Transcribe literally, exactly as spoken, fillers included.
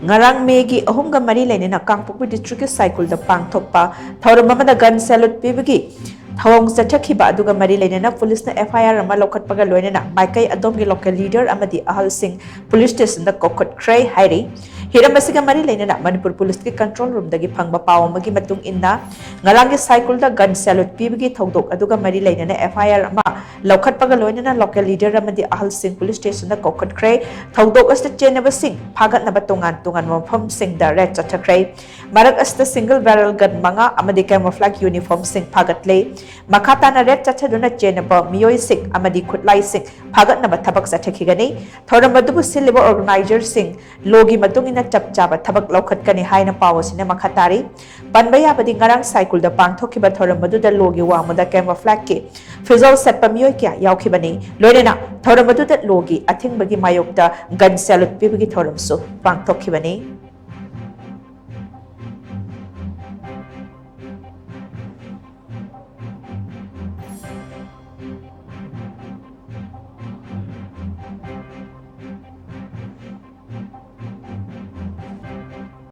ꯉꯔꯥꯡ ꯃꯦꯒꯤ ꯑꯍꯨꯝꯒ ꯃꯔꯤ ꯂꯩꯅꯅ ꯀꯥꯡꯄꯣꯛꯄꯤ ꯗꯤꯁꯇ꯭ꯔꯤꯛꯀꯤ ꯁꯥꯏꯀꯨꯜꯗ ꯄꯥꯡꯊꯣꯛꯄ ꯊꯧꯔꯝ ꯑꯃꯗ ꯒꯟ ꯁꯦꯂꯨꯠ ꯄꯤꯕꯒꯤ ꯊꯧꯑꯣꯡ ꯆꯠꯊꯈꯤꯕ ꯑꯗꯨꯒ ꯃꯔꯤ ꯂꯩꯅꯅ ꯄꯨꯂꯤꯁꯅ F I R ꯑꯃ ꯂꯧꯈꯠꯄꯒ ꯂꯣꯏꯅꯅ ꯃꯥꯏꯀꯩ ꯑꯗꯣꯝꯒꯤ ꯂꯣꯀꯦꯜ ꯂꯤꯗꯔ ꯑꯃꯗꯤ ꯑꯍꯜꯁꯤꯡ ꯄꯨꯂꯤꯁ ꯁ꯭ꯇꯦꯁꯟꯗ ꯀꯧꯈꯠꯈ꯭ꯔꯦ ꯍꯥꯏꯔꯤ꯫ ꯍꯤꯔꯝ ꯑꯁꯤꯒ ꯃꯔꯤ ꯂꯩꯅꯅ ꯃꯅꯤꯄꯨꯔ ꯄꯨꯂꯤꯁꯀꯤ ꯀꯟꯇ꯭ꯔꯣꯜ ꯔꯨꯝꯗꯒꯤ ꯐꯪꯕ ꯄꯥꯎ ꯑꯃꯒꯤ ꯃꯇꯨꯡ ꯏꯟꯅ, ꯉꯔꯥꯡꯒꯤ ꯁꯥꯏꯀꯨꯜꯗ ꯒꯟ ꯁꯦꯂꯨꯠ ꯄꯤꯕꯒꯤ ꯊꯧꯗꯣꯛ ꯑꯗꯨꯒ ꯃꯔꯤ ꯂꯩꯅꯅ F I R ꯑꯃ ꯂꯧꯈꯠꯄꯒ ꯂꯣꯏꯅꯅ ꯂꯣꯀꯦꯜ ꯂꯤꯗꯔ ꯑꯃꯗꯤ ꯑꯍꯜꯁꯤꯡ ꯄꯨꯂꯤꯁ ꯁ꯭ꯇꯦꯁꯟꯗ ꯀꯧꯈꯠꯈ꯭ꯔꯦ꯫ ꯊꯧꯗꯣꯛ ꯑꯁꯤꯗ ꯆꯦꯟꯅꯕꯁꯤꯡ ꯐꯥꯒꯠꯅꯕ ꯇꯣꯉꯥꯟ ꯇꯣꯉꯥꯟꯕ ꯃꯐꯝꯁꯤꯡꯗ ꯔꯦꯗ ꯆꯠꯊꯈ꯭ꯔꯦ꯫ ꯃꯔꯛ ꯑꯁꯤꯗ ꯁꯤꯡꯒꯜ ꯕꯦꯔꯦꯜ ꯒꯟ ꯃꯉꯥ ꯑꯃꯗꯤ ꯀꯦꯃꯣꯐ꯭ꯂꯥꯒ ꯌꯨꯅꯤꯐꯣꯔꯝꯁꯤꯡ ꯐꯥꯒꯠꯂꯦ꯫ ꯃꯈꯥ ꯇꯥꯅ ꯔꯦꯗ ꯆꯠꯊꯗꯨꯅ ꯆꯦꯟꯅꯕ ꯃꯤꯑꯣꯏꯁꯤꯡ ꯑꯃꯗꯤ ꯈꯨꯠꯂꯥꯏꯁꯤꯡ ꯐꯥꯒꯠꯅꯕ ꯊꯕꯛ ꯆꯠꯊꯈꯤꯒꯅꯤ꯫ ꯊꯧꯔꯝ ꯑꯗꯨꯕꯨ ꯁꯤꯜꯂꯤꯕ ꯑꯣꯔꯒꯅꯥꯏꯖꯔꯁꯤꯡ ꯂꯣꯒꯤ ꯃꯇꯨꯡ ꯏꯟꯅ ꯆꯞ ꯆꯥꯕ ꯊꯕꯛ ꯂꯧꯈꯠꯀꯅꯤ ꯍꯥꯏꯅ ꯄꯥꯎ ꯑꯁꯤꯅ ꯃꯈꯥ ꯇꯥꯔꯤ꯫ ꯄꯟꯕ ꯌꯥꯕꯗꯤ, ꯉꯔꯥꯡ ꯁꯥꯏꯀꯨꯜꯗ ꯄꯥꯡꯊꯣꯛꯈꯤꯕ ꯊꯧꯔꯝ ꯑꯗꯨꯗ ꯂꯣꯒꯤ ꯋꯥꯡꯃꯗ ꯀꯦꯃꯣꯐ꯭ꯂꯥꯒꯀꯤ ꯐꯤꯖꯣꯜ ꯁꯦꯠꯄ ꯃꯤꯑꯣꯏ ꯀꯌꯥ ꯌꯥꯎꯈꯤꯕꯅꯤ꯫ ꯂꯣꯏꯅꯅ ꯊꯧꯔꯝ ꯑꯗꯨꯗ ꯂꯣꯒꯤ ꯑꯊꯤꯡꯕꯒꯤ ꯃꯥꯌꯣꯛꯇ ꯒꯟ ꯁꯦꯂꯨꯠ ꯄꯤꯕꯒꯤ ꯊꯧꯔꯝꯁꯨ ꯄꯥꯡꯊꯣꯛꯈꯤꯕꯅꯤ꯫